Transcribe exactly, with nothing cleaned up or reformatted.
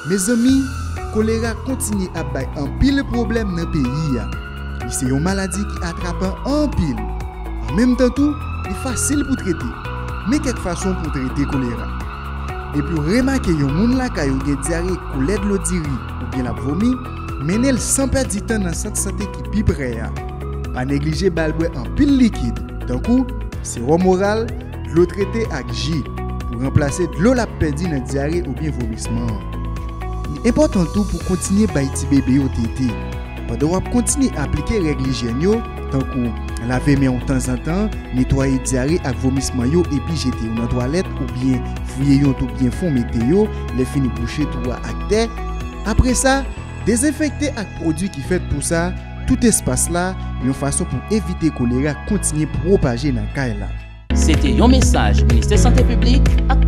Mezanmi, kolera kontinye ap bay anpil pwoblèm nan peyi a. Li se yon maladi ki atrapan anpil. An menm tan tou, li fasil pou trete. Men kèk fason pou trete kolera. Depi w remake yon moun lakay ou gen dyare, koulè dlo diri, oubyen l ap vomi, mennen l san pèdi tan nan sant sante ki pi pre a. Pa neglije ba l bwè anpil likid, tankou sewòm oral, dlo trete ak ji, pou ranplase dlo l ap pèdi nan dyare oubyen vomisman an. Li enpòtan tou pou kontinye bay tibebe yo tete. Pandan w ap kontinye aplike règ lijyèn yo, tankou lave men w tanzantan, netwaye dyare ak vomisman yo epi jete yo nan twalèt oubyen fouye yon twou byen fon mete yo, lè fini bouche twou a ak tè. Apre sa, dezenfekte ak pwodui ki fèt pou sa tout espas la, yon fason pou evite kolera kontinye pwopaje nan kay la. Se te yon mesaj Ministè Sante Piblik ak